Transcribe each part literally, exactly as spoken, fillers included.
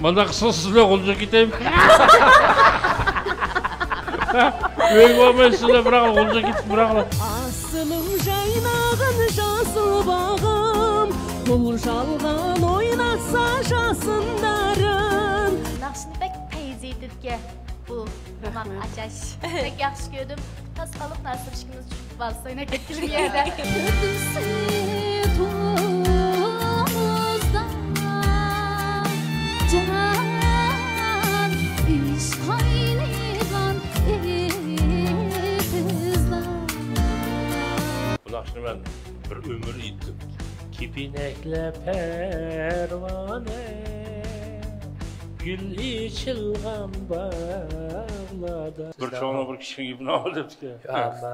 مانداق قىلسىڭىز سىز بىلەن غۇلجىغا كېتەيمەن. ئۆيگە بارماي سىز بىلەن بىراقلا غۇلجىغا كېتىپ بىراقلا. ئاسىلىم جاينىغان جاسىل باغىم، غۇلجالغان ئويناتسا جاسىندارىم. ناخشىنى بەك پەيزى ئېيتىدىكەن بۇ تاماق ئاچاش. بەك ياخشى كۆردۈم. تاسقالىق ناسىر ئىككىمىز چۈشۈپ بالىسى ئويناپ كەتكىلى بۇ يەردە. كۆرسە تومۇزدا جان ئىش قاينىغان ئېتىزلار. بۇ ناخشىنى مەن بىر ئۆمۈر ئېيتتىم. كېپىنەكلەر پەرۋانە، گۈل ئېچىلغان باغلاردا. بىر چوڭنىڭ بىر كىچىكنىڭ گېپىنى ئاڭلىدىم. ئەمما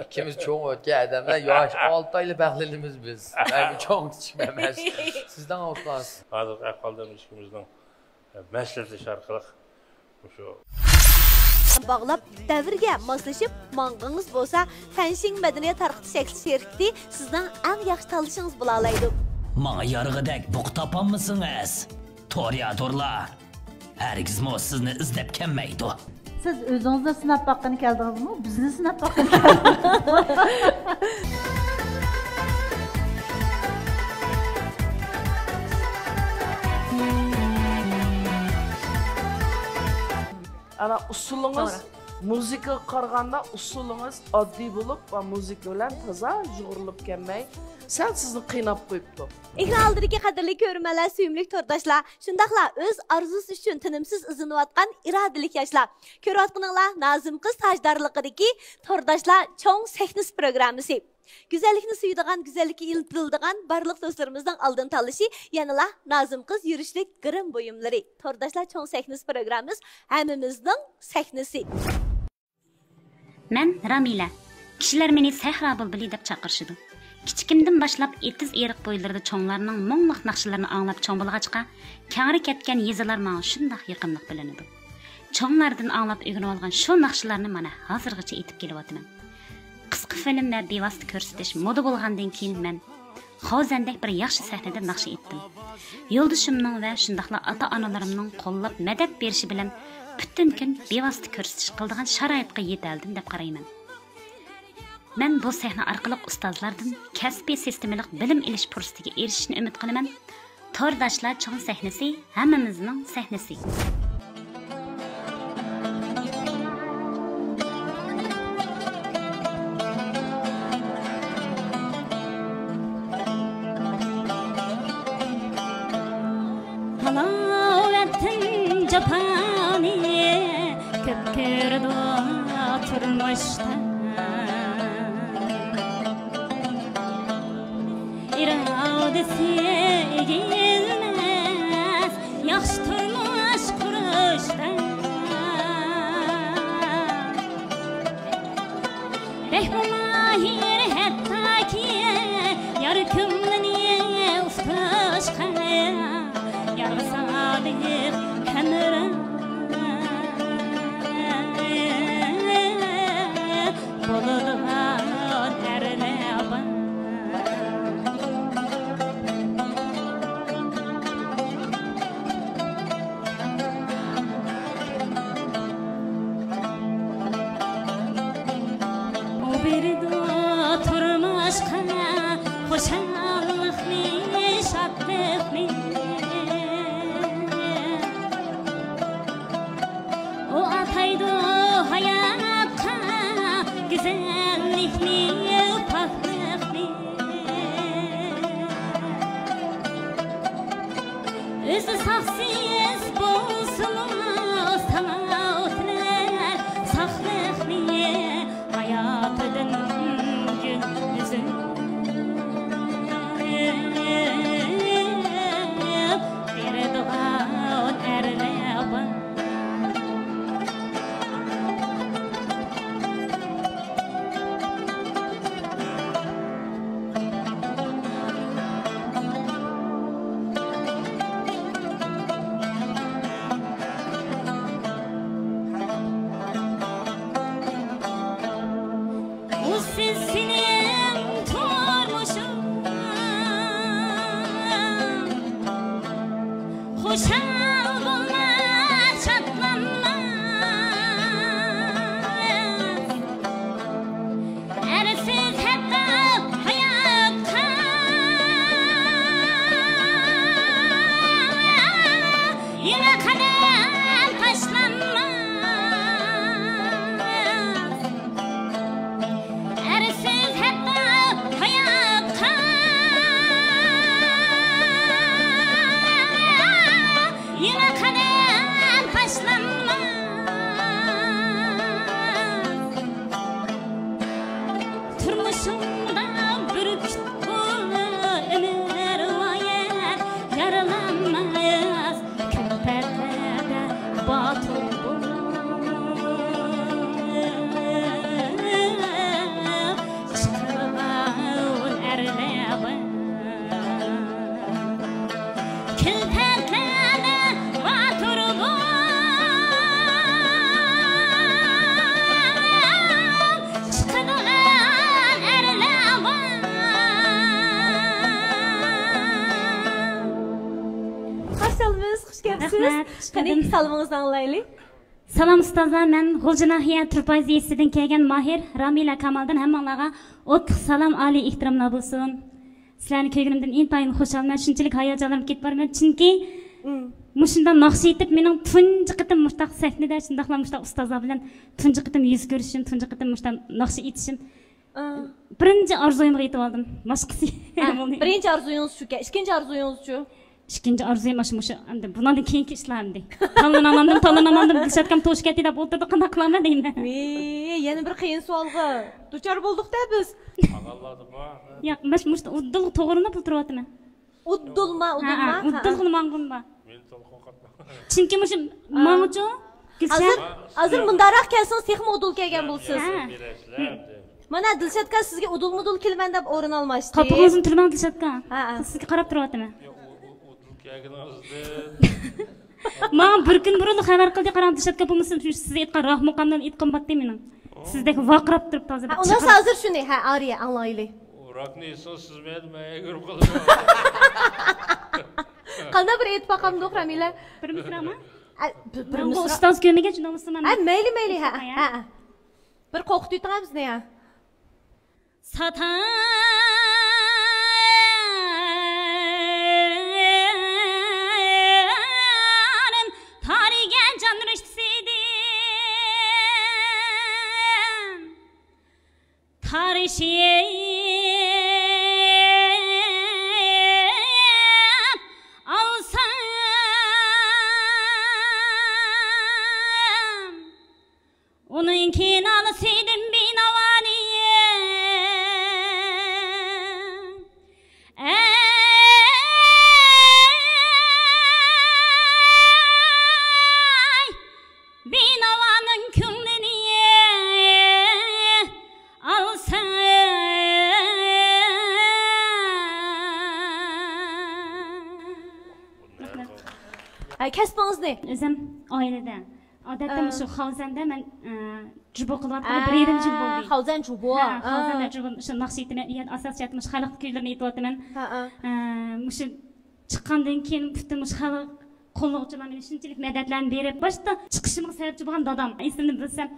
ئىككىمىز چوڭ ئۆتكەن ئادەملەر، ياش، ئالتە ئايلا بەخلىنىمىز بىز. مەن چوڭ كىچىك ئەمەس. سىزنىڭ ئۇستاز. ھازىرقى ئەھۋالدا ئىككىمىزنىڭ مەسلىھەتلىشىش ئارقىلىق مۇشۇ باغلاپ، دەۋرگە ماسلىشىپ ماڭغىنىڭىز بولسا، فەنشىڭ مەدەنىيەت تارقىتىش شەكلى شىركىتى سىزنىڭ ئەڭ ياخشى تاللىشىڭىز بولالايدۇ. ماڭا يارىغىدەك بۇقا تاپالمىسىڭىز، تور يادۇرلار ھەرگىزمۇ سىزنى ئىزدەپ كەلمەيدۇ. سىز ئۆزىڭىزنى سىناپ باققىلى كەلدىڭىزمۇ؟ بىزنى سىناپ باققىلى كەلدىڭىزمۇ؟ ئانا ئۇسسۇلىڭىز توغرا. مۇزىكىغا قارىغاندا ئۇسسۇلىڭىز ئاددىي بولۇپ، ۋە مۇزىكا بىلەن تازا يۇغۇرۇلۇپ كەلمەي، سەل سىزنى قىيناپ قويۇپتۇ. ئېكران ئالدىدىكى قەدىرلىك كۆرۈرمەنلەر، سۆيۈملۈك تورداشلار، شۇنداقلا ئۆز ئارزۇسى ئۈچۈن تىنىمسىز ئىزدىنىۋاتقان ئىرادىلىك ياشلار. كۆرۈۋاتقىنىڭلار نازىم قىز تاجدارلىقىدىكى تورداشلار چوڭ سەھنىسى پروگراممىسى. گۈزەللىكنى سۆيىدىغان، گۈزەللىككە ئىنتىلىدىغان بارلىق دوستلىرىمىزنىڭ ئالدىن تاللىشى يەنىلا نازىم قىز يۈرۈشلۈك گىرىم بۇيۇملىرى. تورداشلار چوڭ سەھنىسى پروگراممىمىز ھەممىمىزنىڭ سەھنىسى. مەن رامىلە. كىشىلەر مېنى سەھرا بۇلبۇلى دەپ چاقىرىشىدۇ. كىچىكىمدىن باشلاپ ئېتىز-ئېرىق بويلىرىدا چوڭلارنىڭ مۇڭلۇق ناخشىلىرىنى ئاڭلاپ چوڭ بولغاچقا، كەڭرى كەتكەن يېزىلار ماڭا شۇنداق يېقىملىق بىلىنىدۇ. چوڭلاردىن ئاڭلاپ ئۆگىنىۋالغان شۇ ناخشىلارنى مانا ھازىرغىچە ئېيتىپ كېلىۋاتىمەن. قىسقا فىلىم ۋە بىۋاسىتە كۆرسىتىش مودا بولغاندىن كېيىن مەن خوزەندەك بىر ياخشى سەھنىدە ناخشا ئېيتتىم. يولدىشىمنىڭ ۋە شۇنداقلا ئاتا-ئانىلىرىمنىڭ قوللاپ مەدەت بېرىشى بىلەن پۈتۈن كۈن بىۋاسىتە كۆرسىتىش قىلىدىغان شارائىتقا يېتەلدىم دەپ قارايمەن. مەن بۇ سەھنە ئارقىلىق ئۇستازلاردىن كەسپىي سىستېمىلىق بىلىم ئېلىش پۇرسىتىگە ئېرىشىشنى ئۈمىد قىلىمەن. تورداشلار چوڭ سەھنىسى، ھەممىمىزنىڭ سەھنىسى. ھالاۋەتتىن جاپانى كۆپ كۆرىدۇ تۇرمۇشتا. ئىرادىسى ئېگىلمەس ياخشى تۇرمۇش قۇرۇشتا. بەكمۇ ماھىر ھەتتاكى يار كۆڭلىنى ئۇقتۇرۇشقا، يارغا سادىق ھەمراھ بولىدىغان ئەرلەر بار. ئۇ بېرىدۇ تۇرمۇشقا خۇشاللىقنى، شادلىقنى. ئۇ ئاتايدۇ ھاياتقا گۈزەللىكنى، پاكلىقنى. ئۆزى ساقسىز بولسىمۇ، سالاۋۇتلار ساقلىقنى، ھاياتىدىن گۈل ئۈزۈپ سىز، قېنى، سالىمىڭىزنى ئاڭلايلى. سالام ئۇستازلار، مەن غۇلجا ناھىيە تۈرپاي يېزىسىدىن كەلگەن ماھىر، رامىلە كامالدىن. ھەممىڭلارغا ئوتلۇق سالام، ئالىي ئېھتىراملار بولسۇن. سىلەرنى كۆرگىنىمدىن ئىنتايىن خۇشالمەن، شۇنچىلىك ھاياجانلىنىپ كېتىپ بارىمەن، چۈنكى مۇشۇنداق ناخشا ئېيتىپ، مېنىڭ تۇنجى قېتىم مۇشۇنداق سەھنىدە، شۇنداقلا مۇشۇنداق ئۇستازلار بىلەن تۇنجى قېتىم يۈز كۆرۈشۈم، تۇنجى قېتىم مۇشۇنداق ناخشا ئېيتىشىم. بىرىنچى ئارزۇيۇمغا يېتىۋالدىم. باشقىسى بولدى. بىرىنچى ئارزۇيىڭىز شۇكەن. ئىككىنچى ئارزۇيىڭىزچۇ؟ ئىككىنچى ئارزۇيۇم ئاشۇ، مۇشۇ. ئەمدى بۇنىڭدىن كېيىنكى ئىشلار ئەمدى. تاللىنالمىدىم، تاللىنالمىدىم، دىلشاتكام توشۇپ كەتتى دەپ ئولتۇردى، قانداق قىلارمەن دەيمەن. ۋىي، يەنە بىر قىيىن سوئالغا دۇچار بولدۇق-دە بىز. ياق، مەن مۇشۇ ئۇدۇلغا توغرىلىنىپ ئولتۇرۇۋاتىمەن. ئۇدۇلما، ھە، ئۇدۇلما، ھە، ھە. ئۇدۇلغىلا ماڭغىنىم بار. چۈنكى مۇشۇ ماڭغۇچۇ، ھازىر، ھازىر مۇنداقراق كەلسىڭىز تېخىمۇ ئۇدۇل كەلگەن بولىسىز. ھە. مانا دىلشاتكا سىزگە ئۇدۇل-مۇدۇل كېلىمەن دەپ ئورۇن ئالماشتى. قاپىقىڭىزنى تۈرمەڭ دىلشاتكا. ھە، ھە. سىزگە قاراپ تۇرۇۋاتىمەن. ياق، ئۇ، ئۇ، ئۇدۇل كەلگىنىڭىزدىن. ماڭا بىر كۈن بۇرۇنلا خەۋەر قىلدى، قاراڭ دىلشاتكا بولمىسا، شۇ سىز ئېيتقان راھ مۇقاملىرىنى ئېيتقان بولاتتى مېنىڭ. سىزدەك ۋارقىراپ تۇرۇپ ھازىر. ھە، ئۇنداق ھازىر شۇنى، ھە، ئارىيە ئاڭلايلى. ئۇ راكنى يېسىڭىز سىز مەيدە مەيگە كىرىپ قالىدۇ. قانداق بىر ئېيتىپ باقامدۇق، رامىلە؟ بىر مىسرامۇ؟ ئە، بىر، بىر مىسرا. ئۇستاز كۆرمىگەن شۇنداق بولسا مانا. ئە، مەيلى، مەيلى، ھە، ھە. بىر قورقۇتۇۋېتىڭ بىزنى، ھە. ساتان تارىگەن جان رىشتىسىدىن تارىشىپ ئالسام، ئۇنىڭكى نالىسىدىن بىناۋانى، ئەي، بىناۋانىڭ كۆڭلىنى ئالسام. ھە، كەسپىڭىزنى. ئۆزۈم ئائىلىدە. ئادەتتە ئا. مۇشۇ خاۋزەندە مەن، ئە، جۇبو قىلىۋاتقىلى بىر يېرىم يىل بولدى. خاۋزەن جۇبو. ھە، ئا. خاۋزەندە جۇبو، مۇشۇ ناخشا ئېيتىمەن، ئاساسىي جەھەتتە مۇشۇ خەلق كۈيلىرىنى ئېيتىۋاتىمەن. ھە، ئا. ئە، مۇشۇ چىققاندىن كېيىن پۈتۈن مۇشۇ خەلق قوللىغۇچىلار مېنى شۇنچىلىك مەدەتلەرنى بېرىپ، باشتا چىقىشىمغا سەۋەبچى بولغان دادام. ئېسىمنى بىلسەم،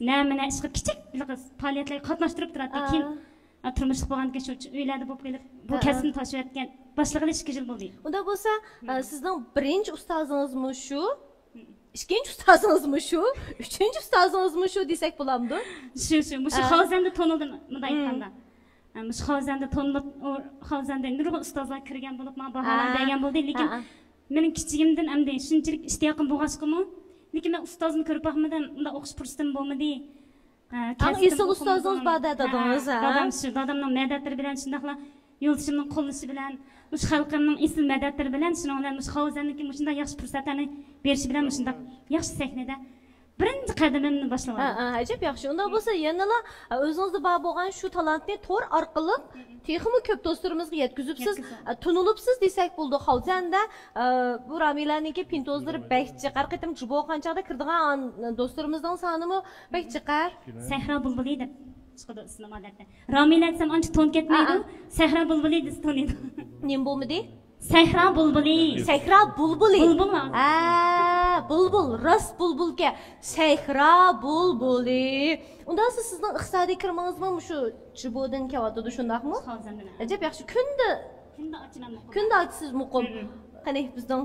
نەمە نە ئىشقا كىچىك ھېلىقى پائالىيەتلەرگە قاتناشتۇرۇپ تۇراتتى. ئا. كېيىن، ئا، تۇرمۇشلۇق بولغاندىكىن شۇ ئۆيلەردە بولۇپ قېلىپ، بۇ ئا، ئا. كەسىپنى تاشلىۋەتكەن، باشلىغىلى ئىككى يىل بولدى. ئۇنداق بولسا، ئا، سىزنىڭ بىرىنچى ئۇستازىڭىزمۇ شۇ؟ ئىككىنچى ئۇستازىڭىزمۇ شۇ، ئۈچىنچى ئۇستازىڭىزمۇ شۇ دېسەك بولامدۇ؟ شۇ، شۇ. مۇشۇ ئا. خاۋزەندە تونۇلدىم، مۇنداق ئېيتقاندا. ئا، مۇشۇ خاۋزەندە تونۇلۇپ، ئۇ خاۋزەندە نۇرغۇن ئۇستازلار كىرگەن بولۇپ، ماڭا باھالارنى ئا. بەرگەن بولدى. لېكىن ئا، ئا. مېنىڭ كىچىكىمدىن ئەمدى شۇنچىلىك ئىشتىياقىم بولغاچقىمۇ، لېكىن مەن ئۇستازنى كۆرۈپ باقمىدىم، ئۇنداق ئوقۇش پۇرسىتىم بولمىدى. ھە، ئەڭ ئېسىل ئۇستازىڭىز بار-دە، دادىڭىز، ھە، ھە؟ دادام شۇ، دادامنىڭ مەدەتلىرى بىلەن شۇنداقلا يولدىشىمنىڭ قوللىشى بىلەن، مۇشۇ خەلقىمنىڭ ئېسىل مەدەتلىرى بىلەن، شۇنىڭ بىلەن مۇشۇ خاۋزەندىكى مۇشۇنداق ياخشى پۇرسەتلەرنى بېرىشى بىلەن مۇشۇنداق ياخشى سەھنىدە بىرىنچى قەدىمىمنى باشلىۋالدىم. ھە، ھە، ئەجەب ياخشى. ئۇنداق بولسا يەنىلا، ئە، ئۆزىڭىزدە بار بولغان شۇ تالانتنى تور ئارقىلىق تېخىمۇ كۆپ دوستلىرىمىزغا يەتكۈزۈپسىز، يەتكۈزدۈم. ئە، تونۇلۇپسىز دېسەك بولىدۇ. خاۋزەندە، ئە، بۇ رامىلەنىڭكى پىنتوزلىرى بەك جىق. ھەر قېتىم جۇبو قىلغان چاغدا كىرىدىغان، ئان-، دوستلىرىمىزنىڭ سانىمۇ بەك جىق. سەھرا بۇلبۇلى دەپ چىقىدۇ ئىسمىم ئادەتتە. رامىلە دېسەم ئانچە تون كەتمەيدۇ. ئا، ئا. سەھرا بۇلبۇلى دېسە تونۇيدۇ. نېمە بولمىدى؟ سەھرا بۇلبۇلى. سەھرا بۇلبۇلى. بۇلبۇل ھازىر. ھە، بۇلبۇل، راست بۇلبۇلكەن. سەھرا بۇلبۇلى. ئۇنداق بولسا سىزنىڭ ئىقتىسادىي كىرىمىڭىزمۇ مۇشۇ جۇبودىن كېلىۋاتىدۇ، شۇنداقمۇ؟ خالزەندىن. ئەجەب ياخشى. كۈندە، كۈندە ئاچىمەن مۇقىم. كۈندە ئاچىسىز مۇقىم. مم. قېنى، بىزنىڭ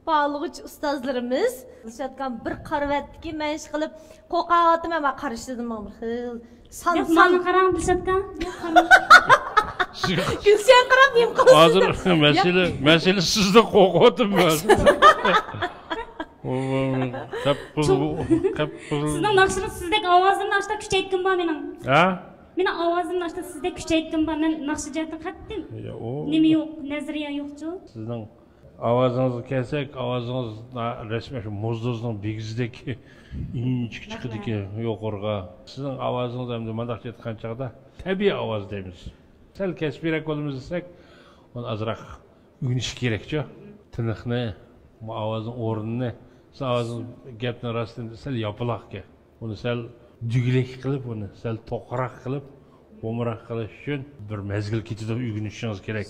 باھالىغۇچى ئۇستازلىرىمىز دىلشاتكام بىر قارىۋەتتىكى، مەن ئىشقىلىپ قورقاۋاتىمەن، مانا قارىشىدىن ماڭا بىر خىل سان، ياق، سان. ماڭا قاراڭ، دىلشاتكا. ياق، قارىماڭ. گۈلشەن قاراپ نېمە قىلىسىز؟ ھازىر مەسىلە، مەسىلە سىزدىن قورقۇۋاتىمەن. قەپقىزىل، قەپقىزىل. سىزنىڭ ناخشىڭىز، سىزدەك ئاۋازىمنى ئاشتا كۈچەيتكۈم بار مېنىڭ. ھە؟ مېنىڭ ئاۋازىمنى ئاشتا سىزدەك كۈچەيتكۈم بار. مەن ناخشا جەھەتتىن قەتئىي يا، ئۇ نېمە يوق، نەزەرىيە يوقچۇ. سىزنىڭ ئاۋازىڭىزغا كەلسەك، ئاۋازىڭىز رەسمىي شۇ موزدوزنىڭ بىگىزىدەك ئىنچىكە چىقىدىكەن يۇقىرىغا. سىزنىڭ ئاۋازىڭىز ئەمدى مانداق ئېيتقان چاغدا تەبىئىي ئاۋاز دەيمىز. سەل كەسپىيرەك بولىمىز دېسەك، ئۇنى ئازراق ئۆگىنىش كېرەكچۇ. تىنىقنى، بۇ ئاۋازنىڭ ئورنىنى، سىز ئاۋازىڭىز گەپنى راستىنى سەل ياپىلاقكەن. ئۇنى سەل دۈگىلەك قىلىپ، ئۇنى سەل توقراق قىلىپ، ئومراق قىلىش ئۈچۈن بىر مەزگىل كېتىدۇ، ئۆگىنىشىڭىز كېرەك.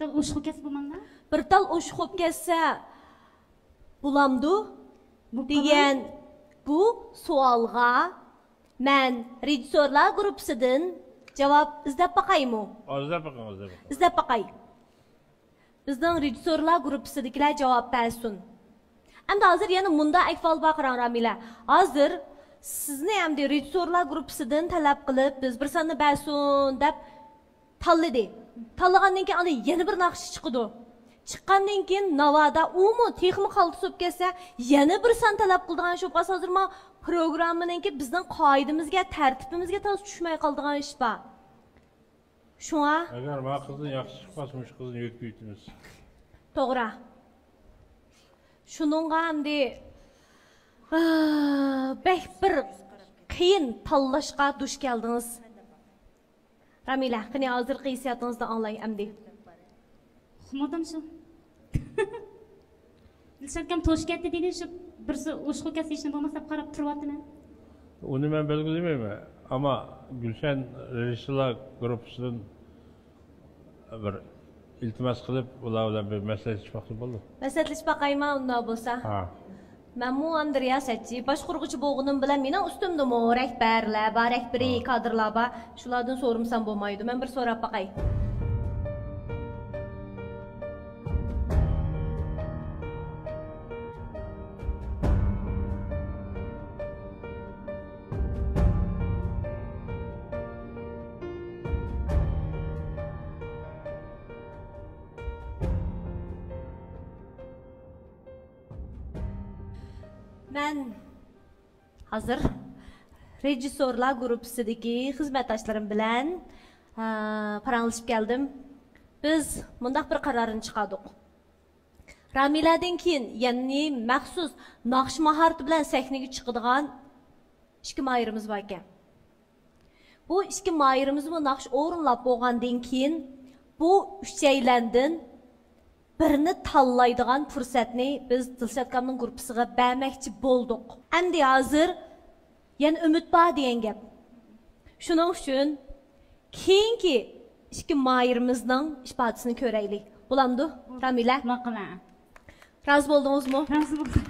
بىر تال ئوشۇق كەتسە بولامدۇ؟ بىر تال ئوشۇق بولۇپ كەتسە بولامدۇ؟ بولۇپ قالار. دېگەن بۇ سوئالغا مەن رېژىسسورلار گۇرۇپپىسىدىن جاۋاب ئىزدەپ باقايمۇ؟ ئىزدەپ بېقىڭ، ئىزدەپ بېقىڭ. ئىزدەپ باقاي. بىزنىڭ رېژىسسورلار گۇرۇپپىسىدىكىلەر جاۋاب بەرسۇن. ئەمدى ھازىر يەنە مۇنداق ئەھۋال بار، قاراڭ، رامىلە. ھازىر سىزنى ئەمدى رېژىسسورلار گۇرۇپپىسىدىن تەلەپ قىلىپ، بىز بىر ساننى بەرسۇن دەپ تاللىدى. تاللىغاندىن كېيىن ئاندىن يەنە بىر ناخشا چىقىدۇ. چىققاندىن كېيىن ناۋادا ئۇمۇ تېخىمۇ قالتىس بولۇپ كەتسە، يەنە بىر سان تەلەپ قىلىدىغان ئىش بولۇپ قالسا، ھازىر مانا پروگراممىنىڭكى بىزنىڭ قائىدىمىزگە، تەرتىپىمىزگە تازا چۈشمەي قالىدىغان ئىش بار. شۇڭا ئەگەر ما قىزدىن ياخشى چىقماس، مۇشۇ قىزنى يۆتكىۋېتىمىز. توغرا. شۇنىڭغا ئەمدى، ئاھ، بەك بىر قىيىن تاللاشقا دۇچ كەلدىڭىز. رامىلە، قېنى ھازىرقى ھېسسىياتىڭىزنى ئاڭلاي ئەمدى. ئۇقمىدىم شۇ. دىلشات ئاكام توشۇپ كەتتى دېدى، شۇ بىرسى ئوشۇق كەتسە ھېچنېمە بولماس دەپ قاراپ تۇرۇۋاتىمەن. ئۇنى مەن بەلگىلىمەيمەن. ئەمما گۈلشەن رېژىسسورلار گۇرۇپپىسىدىن بىر ئىلتىماس قىلىپ، ئۇلار بىلەن بىر مەسلىھەتلىشىپ باقسا بولىدۇ. مەسلىھەتلىشىپ باقايما، ئۇنداق بولسا. ھا. مەنمۇ ئەمدى رىياسەتچى، باشقۇرغۇچى بولغىنىم بىلەن مېنىڭ ئۈستۈمدىمۇ رەھبەرلەر بار، رەھبىرىي ھا. كادىرلار بار. شۇلاردىن سورىمىسام بولمايدۇ. مەن بىر سوراپ باقاي. مەن ھازىر رېژىسسورلار گۇرۇپپىسىدىكى خىزمەتداشلىرىم بىلەن، ئە، پاراڭلىشىپ كەلدىم. بىز مۇنداق بىر قارارنى چىقاردۇق. رامىلەدىن كېيىن، يەنى مەخسۇس ناخشا ماھارىتى بىلەن سەھنىگە چىقىدىغان ئىككى ماھىرىمىز بار ئىكەن. بۇ ئىككى ماھىرىمىزمۇ ناخشا ئورۇنلاپ بولغاندىن كېيىن، بۇ ئۈچەيلەندىن بىرىنى تاللايدىغان پۇرسەتنى بىز دىلشات ئاكامنىڭ گۇرۇپپىسىغا بەرمەكچى بولدۇق. ئەمدى ھازىر يەنە ئۈمىد بار دېگەن گەپ. شۇنىڭ ئۈچۈن كېيىنكى ئىككى ماھىرىمىزنىڭ ئىپادىسىنى كۆرەيلى. بولامدۇ، رامىلە؟ ماقۇل، ھە. رازى بولدىڭىزمۇ؟ رازى بولدۇم.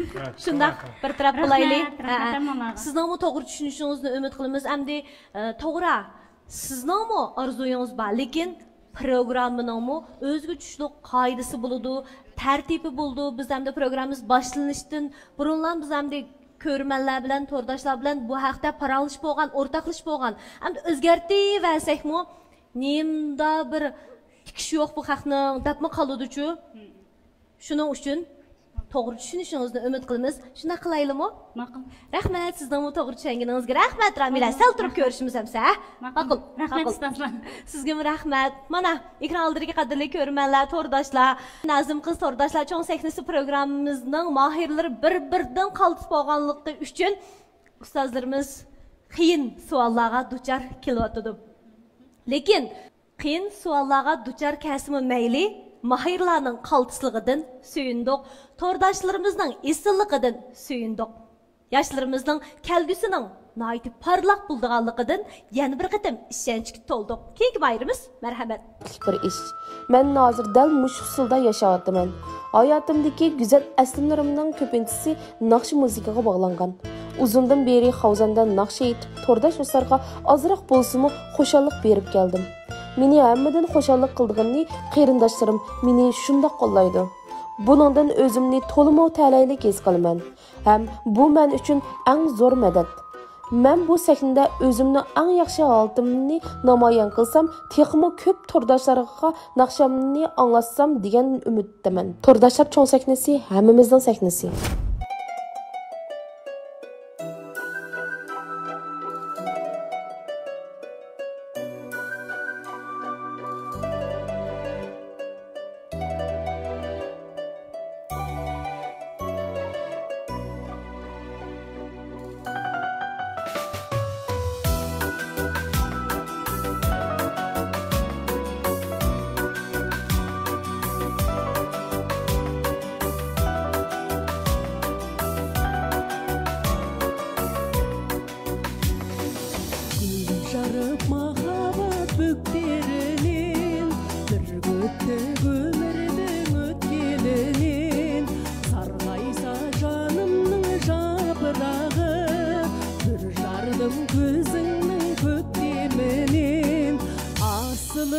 شۇنداق، بىر تەرەپ قىلايلى. رەھمەت، رەھمەت، ھەممىڭلارغا. سىزنىڭمۇ توغرا چۈشىنىشىڭىزنى ئۈمىد قىلىمىز. ئەمدى، ئە، توغرا، سىزنىڭمۇ ئارزۇيىڭىز بار، لېكىن پروگراممىنىڭمۇ ئۆزىگە چۈشلۈك قائىدىسى بولىدۇ، تەرتىپى بولىدۇ. بىز ئەمدى پروگراممىمىز باشلىنىشتىن بۇرۇنلا بىز ئەمدى كۆرۈرمەنلەر بىلەن، تورداشلار بىلەن بۇ ھەقتە پاراڭلىشىپ بولغان، ئورتاقلىشىپ بولغان. ئەمدى ئۆزگەرتىۋەرسەكمۇ، نېمىدا بىر تىكىشى يوق بۇ خەقنىڭ دەپمۇ قالىدۇچۇ. شۇنىڭ ئۈچۈن توغرا چۈشىنىشىڭىزنى ئۈمىد قىلىمىز. شۇنداق قىلايلىمۇ؟ ماقۇل. رەھمەت، سىزنىڭمۇ توغرا چۈشەنگىنىڭىزگە رەھمەت، رامىلە. ماقۇل. سەل تۇرۇپ رەھمەت. كۆرۈشىمىز ئەمسە، ھە؟ ماقۇل. ماقۇل. رەھمەت، ماقۇل. ئۇستازلار. سىزگىمۇ رەھمەت. مانا، ئېكران ئالدىدىكى قەدىرلىك كۆرۈرمەنلەر، تورداشلار، نازىم قىز تورداشلار چوڭ سەھنىسى پروگراممىمىزنىڭ ماھىرلىرى بىر-بىرىدىن قالتىس بولغانلىقى ئۈچۈن ئۇستازلىرىمىز قىيىن سوئاللارغا دۇچار كېلىۋاتىدۇ. لېكىن قىيىن سوئاللارغا دۇچار كەلسىمۇ مەيلى، ماھىرلارنىڭ قالتىسلىقىدىن سۆيۈندۇق، تورداشلىرىمىزنىڭ ئېسىللىقىدىن سۆيۈندۇق. ياشلىرىمىزنىڭ كەلگۈسىنىڭ ناھايىتى پارلاق بولىدىغانلىقىدىن يەنە بىر قېتىم ئىشەنچكە تولدۇق. كېيىنكى ماھىرىمىز، مەرھەمەت. بىر ئىش. مەن ھازىر دەل مۇشۇ ئۇسۇلدا ياشاۋاتىمەن. ھاياتىمدىكى گۈزەل ئەسلىمىلىرىمنىڭ كۆپىنچىسى ناخشا مۇزىكىغا باغلانغان. ئۇزۇندىن بېرى خاۋزەندە ناخشا ئېيتىپ، تورداش دوستلارغا ئازراق بولسىمۇ خۇشاللىق بېرىپ كەلدىم. مېنى ھەممىدىن خۇشاللىق قىلىدىغىنى قېرىنداشلىرىم مېنى شۇنداق قوللايدۇ. بۇنىڭدىن ئۆزۈمنى تولىمۇ تەلەيلىك ھېس قىلىمەن. ھەم بۇ مەن ئۈچۈن ئەڭ زور مەدەت. مەن بۇ سەھنىدە ئۆزۈمنىڭ ئەڭ ياخشى ھالىتىمنى نامايان قىلسام، تېخىمۇ كۆپ تورداشلارغا ناخشامنى ئاڭلاتسام دېگەن ئۈمىدتىمەن. تورداشلار چوڭ سەھنىسى، ھەممىمىزنىڭ سەھنىسى.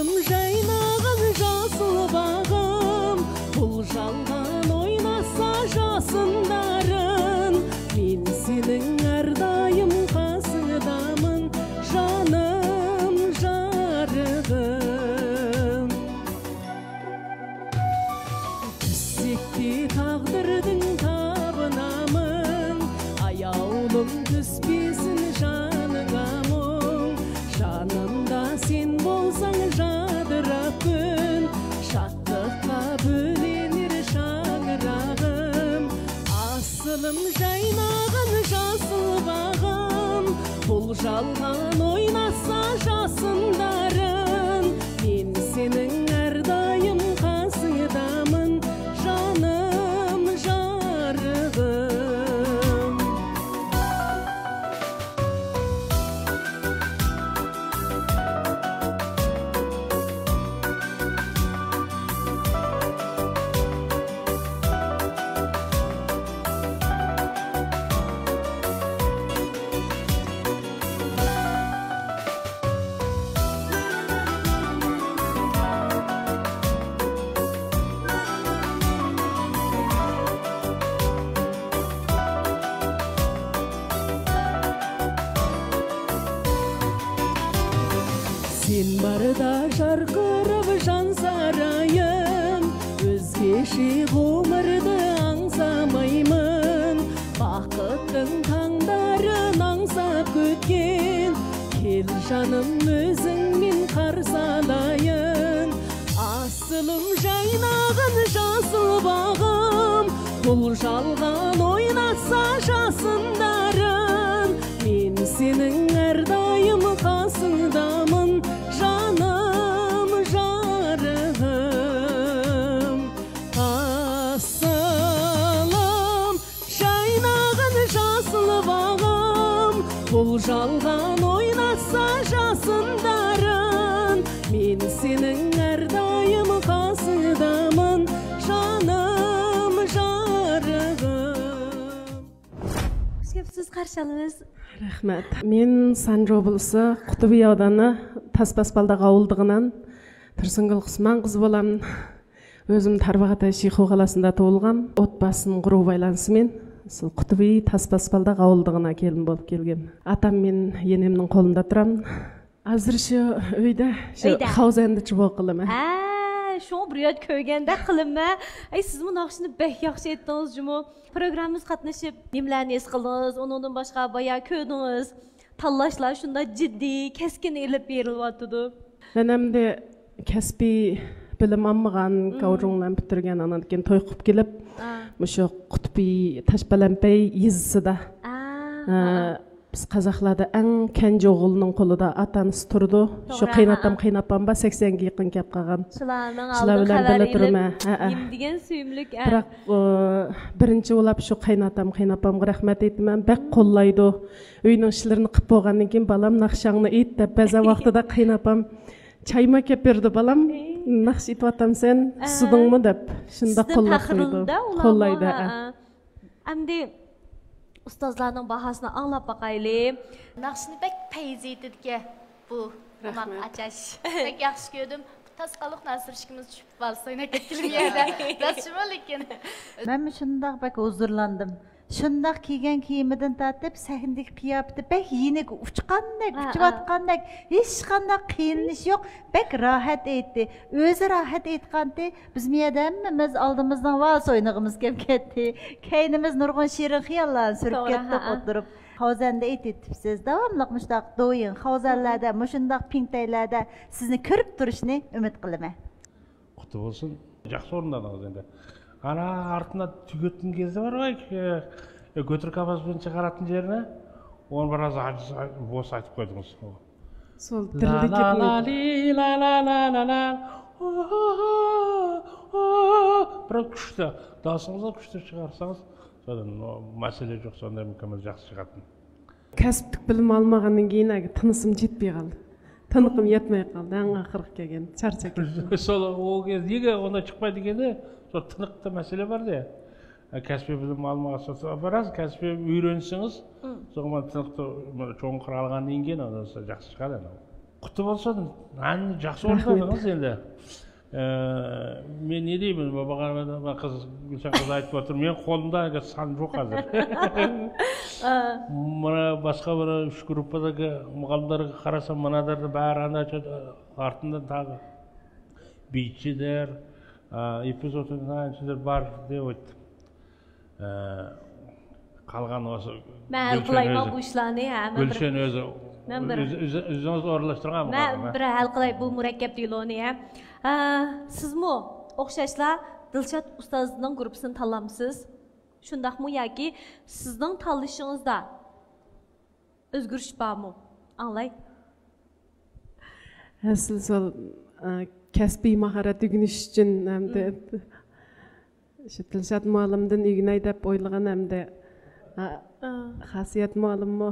جاينىغىن جاسىل باغىم، بۇلجالغان ئويناتسا جاسىندارىن. مېنى سېنىڭ ھەر دائىم قاسىڭدامەن، جانىم جارىغىم. تۈزلۈكتە تەقدىردىن تاپىنامەن، ئاياۋلۇم تۈزبىسىن جانىڭا مۇڭ. جانىمدا سەن بولساڭ جادىراپ كۈن، شادلىققا بۆلۈنەر شاڭراغىم. ئاسىلىم جاينىغىن جاسىل باغىم، بۇلجالغان ئويناتسا جاسىندارىن. مېنى سېنىڭ ھەر دائىم قاسىڭدامەن، جانىم جارىغىم. سەن باردا جارقىراپ جان سارايىم، ئۆزگىچە غۇمۇردا ئاڭسىمايمەن. بەختىڭ تاڭدارىن ئاڭساپ كۈتكىن، كېل جانىم ئۆزۈڭ مەن قارسالايىن. ئاسىلىم جاينىغىن جاسىل باغىم، بۇلجالغان ئويناتسا جاسىندارىن. مەن سېنىڭ ھەر دائىم قاسىڭدامەن، جانىم جارىغىم. ئاسىلىم جاينىغىن جاسىل باغىم، بۇلجالغان ئويناتسا جاسىندارىن. مەن سېنىڭ ھەر دائىم قاسىڭدامەن، جانىم جارىغىم. خۇش كەپسىز، قارشى ئالىمىز. رەھمەت. مەن سانجۇ بولسا قۇتۇبى ياۋدانى تاس پاسپالدا غاۋۇلدىغىنان تۇرسۇنگۈل قۇسمان قىزى بولام. ئۆزۈم تارباغاتاي شىخۇ قالاسىندا تۇغۇلغان، ئوت باسسىن غۇرۇ بايلانسىمەن. سىل قۇتۇبى تاس پاسپالدا غاۋۇلدىغىنا كېلىن بولۇپ كەلگەن. ئاتام مەن يېنىمنىڭ قولىدا تۇرام. ھازىر شۇ ئۆيدە، شۇ ئۆيدە. خاۋزەندىچى بولۇپ قالىمەن. ھە، شۇڭا بىر يەردە كۆرگەندەك قىلىمەن. ئەي، سىزمۇ ناخشىنى بەك ياخشى ئېيتتىڭىز جۇمۇ. پروگراممىمىزغا قاتنىشىپ نېمىلەرنى ھېس قىلدىڭىز؟ ئۇنىڭدىن باشقا بايا كۆردىڭىز. تاللاشلار شۇنداق جىددىي، كەسكىن ئېلىپ بېرىلىۋاتىدۇ. مەن ئەمدى كەسپىي بىلىم ئالمىغان، مم. گاۋجۇڭلارنى پۈتتۈرگەن، ئاندىن كېيىن توي قىلىپ كېلىپ، ئا. مۇشۇ قۇتۇپى تاشپەلەمپەي يېزىسىدا، ئا، ئا، ئا. بىز قازاقلاردا ئەڭ كەنجى ئوغۇلنىڭ قولىدا ئاتا-ئانىسى تۇرىدۇ. شۇ توغرا، قېيىناتام، ھە. قېيىنئاپام بار، سەكسەنگە يېقىن كەپ قالغان. شۇلارنىڭ شۇلار ئالدىدا بىلەن خەۋەر بىللە ئېلىپ، تۇرىمەن. ھە، ھە. نېمە دېگەن سۆيۈملۈك، ھە. بىراق، ئۇ، بىرىنچى بولۇپ شۇ قېيىناتام، قېيىنئاپامغا رەھمەت ئېيتىمەن. بەك قوللايدۇ. ئۆينىڭ ئىشلىرىنى قىلىپ بولغاندىن كېيىن، بالام، ناخشاڭنى ئېيت دەپ، بەزەن ۋاقتىدا قېيىنئاپام چايمۇ ئەكەپ بېرىدۇ، بالام، ناخشا ئېيتىۋاتامسەن، ئە. سۇسىدىڭمۇ دەپ، شۇنداق سىزدىن قوللاپ قويىدۇ. پەخىرلىنىدۇ ئۇلارمۇ، قوللايدۇ، ھە، ھە. ئەمدى ئۇستازلارنىڭ باھاسىنى ئاڭلاپ باقايلى. ناخشىنى بەك پەيزى ئېيتىدىكەن بۇ ئوماق ئاچاش. بەك ياخشى كۆردۈم. تاس قالدۇق، ناسىر ئىككىمىز چۈشۈپ ۋالس ئويناپ كەتكىلى بۇ يەردە. راستچىمۇ لېكىن. مەنمۇ شۇنداق بەك ھۇزۇرلاندىم. شۇنداق كىيگەن كىيىمىدىن تارتىپ سەھنىدىكى قىياپىتى بەك يېنىك ئۇچقاندەك، ھە، ھە. ئۇچۇۋاتقاندەك، ھېچقانداق قىينىلىش يوق. بەك راھەت ئېيتتى. ئۆزى راھەت ئېيتقانتى. بىز مۇ يەردە ھەممىمىز ئالدىمىزنىڭ ۋالس ئوينىغىمىز كېلىپ كەتتى. كەينىمىز نۇرغۇن شېرىن خىياللارنى سۈرۈپ توغرا، كەتتۇق، ھە، ھە. ئولتۇرۇپ. خاۋزەندە ئېيتىۋېتىپسىز. داۋاملىق مۇشۇنداق دويىن، خاۋزەنلەردە، مۇشۇنداق پىڭتەيلەردە سىزنى كۆرۈپ تۇرۇشنى ئۈمىد قىلىمەن. قۇتلۇق بولسۇن. ياخشى ئورۇندادىڭىز ئەمدى. ئانا ئارتىندا تۈگەتكەن گېزى بار غۇ، ئە، گۆتۈر كاپاس بىلەن چىقاراتتىن يېرىنى، ئۇنى بىر ئاز ئاجىز بولسا ئېيتىپ قويدىڭىز. سول لا تىلدا لا لا كېتىۋاتىدۇ. لى لا لا لا لا لا. بىراز كۈچلۈك، داسىڭىزغا كۈچلۈك چىقارسىڭىز، سەندىن مەسىلە يوق، سەندىن مۇكەممەل ياخشى چىقاتتى. كەسىپلىك بىلىم ئالمىغاندىن كېيىن تىنىسىم يەتمەي قالدى. تىنىقىم يەتمەي قالدى. ئەڭ ئاخىرقى كەلگەن، چارچاپ كەتتىم. سول ئۇ نېگە ئۇنداق چىقمايدىكىنى، سول تىنىقتا مەسىلە باردا. كەسپىي بىلىم ئالمىغان، بىراز كەسپىي ئۆگەنسىڭىز، مم. سوڭ مانا تىنىقتا چوڭقۇر ئالغاندىن كېيىن، ئاندىن ياخشى چىقىدۇ. قۇتلۇق بولسۇن. ھەممىنى جاخشى ئورۇندىدىڭىز ئەمدى. ئە، مەن نە دەيمەن، بابا قارىمايدۇ، مەن قىز، گۈلشەن قىز ئېيتىپ ئولتۇرۇپ، مېنىڭ قولۇمدا ھېچ سان يوق ھازىر. ئا. مانا باشقا بىر ئۈچ گۇرۇپپىدىكى مۇغەللىملەرگە قارىسام، مۇنازىرىدە بارىنى ئارتىندىن تاغى بىچىدەر، ئا، ئېپىزودىدىن بار دەپ ئېيتتىم. ئە، قالغان بولسا مەن ھەل قىلايمەن بۇ ئىشلارنى، ھە، مەن بىر، گۈلشەن ئۆزى، مەن بىر، ئۆز-، ئۆز-، ئۆزىڭىز ئورۇنلاشتۇرغان مەن بىر ھەل قىلاي بۇ مۇرەككەپ دېلونى، ھە. ئە، سىزمۇ ئوخشاشلا دىلشات ئۇستازنىڭ گۇرۇپپىسىنى تاللامسىز؟ شۇنداقمۇ ياكى سىزنىڭ تاللىشىڭىزدا ئۆزگىرىش بارمۇ؟ ئاڭلاي. ھەسىل سوئال، ئە، كەسپىي ماھارەت ئۆگىنىش ئۈچۈن ھەمدە مم. شۇ دىلشات مۇئەللىمدىن ئۆگىنەي دەپ ئويلىغان ھەمدە، ئا، ئا. خاسىيەت مۇئەللىممۇ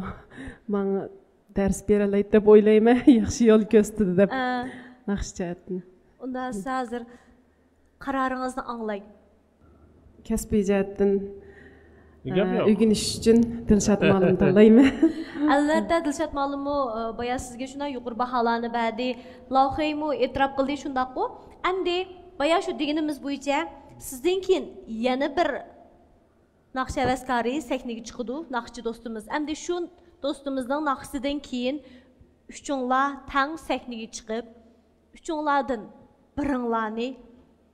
ماڭا دەرس بېرەلەيدۇ دەپ ئويلايمەن، ياخشى يول كۆرسىتىدۇ دەپ ئا. ناخشا جەھەتتىن. ئۇندا سىز ھازىر قارارىڭىزنى ئاڭلاي. كەسپىي جەھەتتىن، گەپ ئە، يوق. ئۆگىنىش ئۈچۈن دىلشات مۇئەللىم تاللايمەن. ئەلۋەتتە، دىلشات مۇئەللىممۇ، ئە، بايا سىزگە شۇنداق يۇقىرى باھالارنى بەردى. لاخېيمۇ ئېتىراپ قىلدى، شۇنداققۇ؟ ئەمدى بايا شۇ دېگىنىمىز بويىچە سىزدىن كېيىن يەنە بىر ناخشا ھەۋەسكارى سەھنىگە چىقىدۇ، ناخشىچى دوستىمىز. ئەمدى شۇ دوستىمىزنىڭ ناخشىسىدىن كېيىن ئۈچۈڭلار تەڭ سەھنىگە چىقىپ، ئۈچۈڭلاردىن بىرىڭلارنى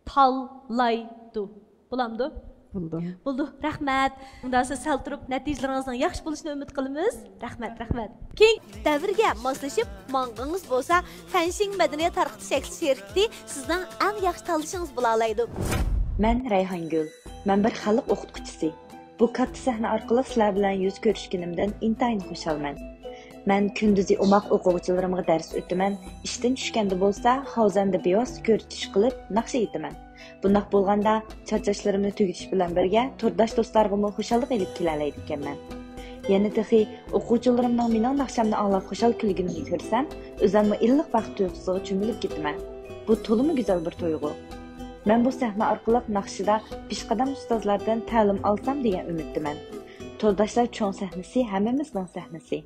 تاللايدۇ. بولامدۇ؟ بولىدۇ. بولىدۇ. رەھمەت. ئۇندا سىز سەل تۇرۇپ نەتىجىلىرىڭىزنىڭ ياخشى بولۇشىنى ئۈمىد قىلىمىز. رەھمەت، رەھمەت. كېيىن دەۋرگە ماسلىشىپ ماڭغىنىڭىز بولسا، فەنشىڭ مەدەنىيەت تارقىتىش شەكلى شىركىتى سىزنىڭ ئەڭ ياخشى تاللىشىڭىز بولالايدۇ. مەن رەيھانگۈل. مەن بىر خەلق ئوقۇتقۇچىسى. بۇ كاتتا سەھنە ئارقىلىق سىلەر بىلەن يۈز كۆرۈشكىنىمدىن ئىنتايىن خۇشالمەن. مەن كۈندۈزى ئوماق ئوقۇغۇچىلىرىمغا دەرس ئۆتىمەن، ئىشتىن چۈشكەندە بولسا خاۋزەندە بىۋاسىتە كۆرۈشۈش قىلىپ ناخشا ئېيتىمەن. بۇنداق بولغاندا چارچاشلىرىمنى تۈگىتىش بىلەن بىرگە تورداشلار دوستلارغىمۇ خۇشاللىق ئېلىپ كېلەلەيدىكەنمەن. يەنە تېخى ئوقۇغۇچىلىرىمنىڭ مېنىڭ ناخشامنى ئاڭلاپ خۇشال كۈلگىنىنى كۆرسەم، ئۆزەممۇ ئىللىق بەخت تۇيغۇسىغا چۆمۈلۈپ كېتىمەن. بۇ تولىمۇ گۈزەل بىر تۇيغۇ. مەن بۇ سەھنە ئارقىلىق ناخشىدا پېشقەدەم ئۇستازلاردىن تەلىم ئالسام دېگەن ئۈمىدتىمەن. تورداشلار چوڭ سەھنىسى ھەممىمىزنىڭ سەھنىسى.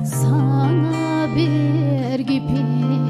ساڭا بىر گېپىم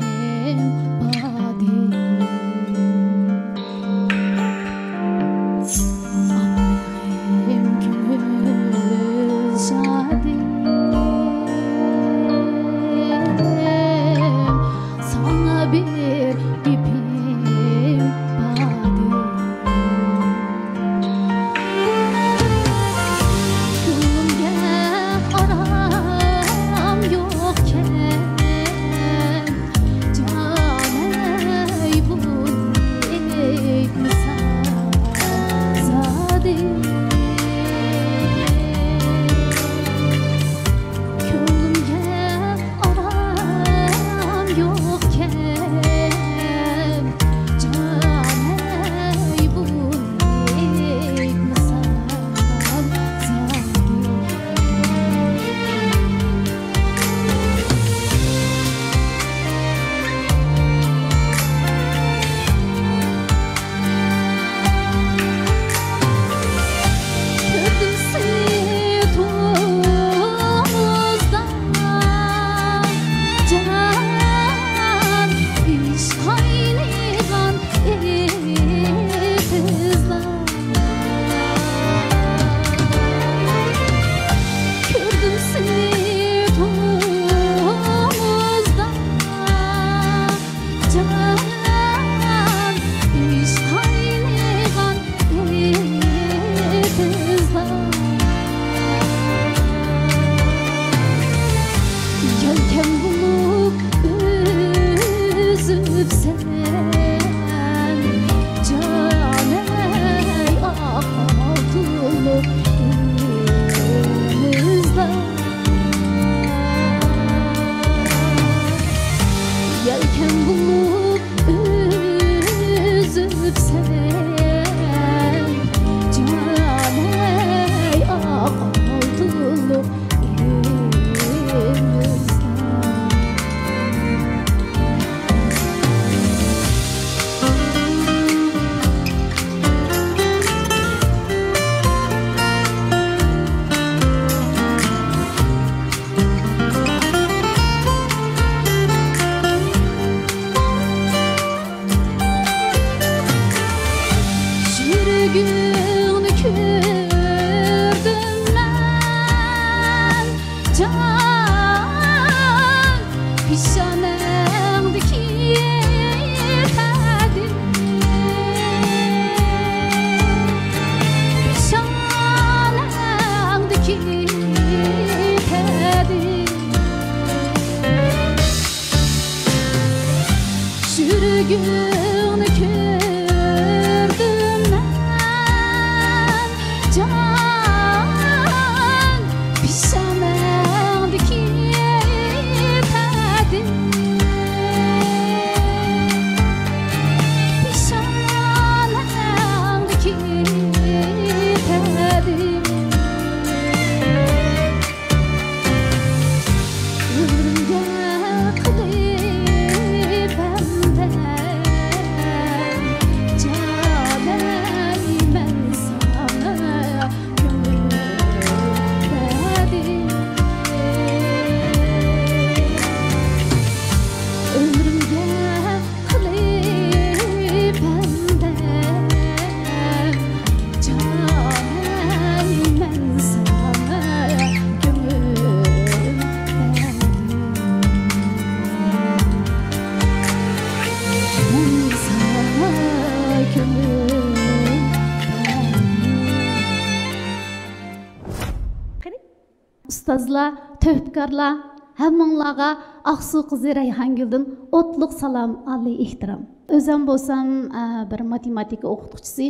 ئۇستازلار، تۆھپىكارلار، ھەممىڭلارغا ئاقسۇ قىزى رەيھانگۈلدىن ئوتلۇق سالام، ئالىي ئېھتىرام. ئۆزۈم بولسام، ئە، بىر ماتېماتىكا ئوقۇتقۇچىسى.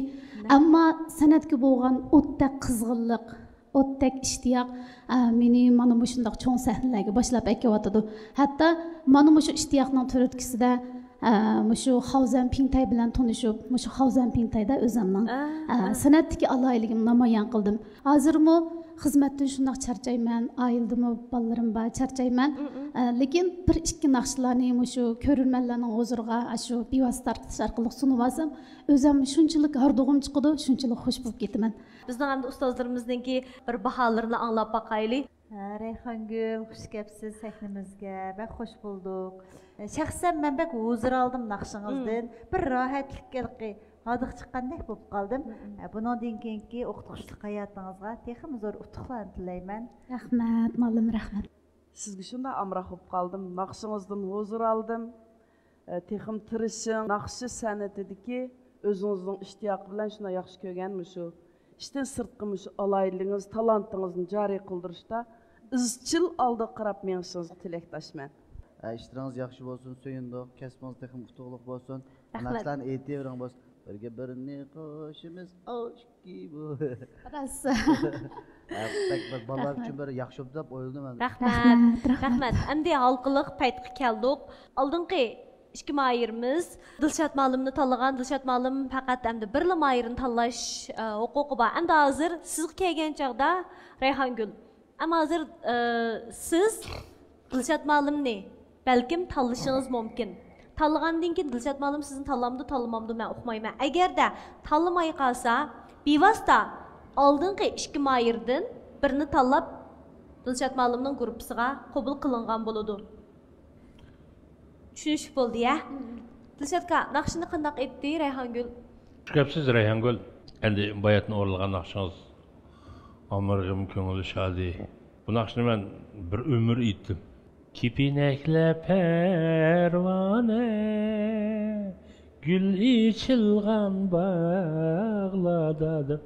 ئەمما سەنئەتكە بولغان ئوتتەك قىزغىنلىق، ئوتتەك ئىشتىياق، ئە، مېنى مانا مۇشۇنداق چوڭ سەھنىلەرگە باشلاپ ئەكىۋاتىدۇ. ھەتتا مانا مۇشۇ ئىشتىياقنىڭ تۈرتكىسىدە، ئە، مۇشۇ خاۋزەن پىڭتەي بىلەن تونۇشۇپ، مۇشۇ خاۋزەن پىڭتەيدە ئۆزۈمنىڭ، ئە، سەنئەتتىكى ئالاھىدىلىكىمنى نامايان قىلدىم. ھازىرمۇ خىزمەتتىن شۇنداق چارچايمەن، ئائىلىدىمۇ بالىلىرىم بار، چارچايمەن. ئە، لېكىن بىر ئىككى ناخشىلارنى مۇشۇ كۆرۈرمەنلەرنىڭ ھۇزۇرىغا ئاشۇ بىۋاسىتە تارقىتىش ئارقىلىق سۇنۇۋالسام، ئۆزۈم شۇنچىلىك ھاردۇقۇم چىقىدۇ، شۇنچىلىك خۇش بولۇپ كېتىمەن. بىزنىڭ ئەمدى ئۇستازلىرىمىزنىڭكى بىر باھالىرىنى ئاڭلاپ باقايلى. ھە، رەيھانگۈل، خۇش كەپسىز سەھنىمىزگە، بەك خۇش بولدۇق. شەخسەن مەن بەك ھۇزۇر ئالدىم ناخشىڭىزدىن. بىر راھەتلىك ھېلىقى ھاردۇق چىققاندەك بولۇپ قالدىم. ھە، بۇنىڭدىن كېيىنكى ئوقۇتقۇچىلىق ھاياتىڭىزغا تېخىمۇ زور ئۇتۇقلارنى تىلەيمەن. رەھمەت، مۇئەللىم، رەھمەت. سىزگە شۇنداق ئامراق بولۇپ قالدىم. ناخشىڭىزدىن ھۇزۇر ئالدىم. ئە، تېخىمۇ تىرىشىڭ. ناخشا سەنئىتىدىكى ئۆزىڭىزنىڭ ئىشتىياقى بىلەن شۇنداق ياخشى كۆرگەن مۇشۇ ئىشتىن سىرتقى مۇشۇ ئالاھىدىلىكىڭىز، تالانتىڭىزنى جارى قىلدۇرۇشتا ئىزچىل ئالدىغا قاراپ مېڭىشىڭىزغا تىلەكداشمەن. ھە، ئىشلىرىڭىز ياخشى بولسۇن، سۆيۈندۇق. كەسپىڭىز تېخىمۇ ئۇتۇقلۇق بولسۇن. رەھمەت. ناخشىلارنى ئېيتىۋېرىڭ بولسا. بىرگە بىرنى قوشىمىز، ئوشكى بۇ. راست. ھە، بەك بىر بالىلار ئۈچۈن بىر ياخشى بولۇپ دەپ ئويلىدىم مەن. رەھمەت. رەھمەت، رەھمەت. رەھمەت. ئەمدى ھالقىلىق پەيتقا كەلدۇق. ئالدىنقى ئىككى ماھىرىمىز دىلشات مۇئەللىمنى تاللىغان. دىلشات مۇئەللىم پەقەت ئەمدى بىرلا ماھىرنى تاللاش، ئە، ھوقۇقى بار. ئەمدى ھازىر سىزگە كەلگەن چاغدا، رەيھانگۈل، ئەمما ھازىر، ئە، سىز دىلشات مۇئەللىمنى بەلكىم تاللىشىڭىز مۇمكىن. تاللىغاندىن كېيىن دىلشات مۇئەللىم سىزنى تاللامدۇ، تاللىمامدۇ، مەن ئۇقمايمەن. ئەگەردە تاللىماي قالسا، بىۋاسىتە ئالدىنقى ئىككى ماھىردىن بىرنى تاللاپ، دىلشات مۇئەللىمنىڭ گۇرۇپپىسىغا قوبۇل قىلىنغان بولىدۇ. چۈشىنىشلىك بولدى، يە؟ دىلشات ئاكا، ناخشىنى قانداق ئېيتتى رەيھانگۈل؟ خۇش كەپسىز رەيھانگۈل. ئەمدى باياتىن ئورۇنلىغان ناخشىڭىز ئامرىغىم كۆڭۈل شادى. بۇ ناخشىنى مەن بىر ئۆمۈر ئېيتتىم. كېپىنەكلەر پەرۋانە، گۈل ئېچىلغان باغلاردا دەپ،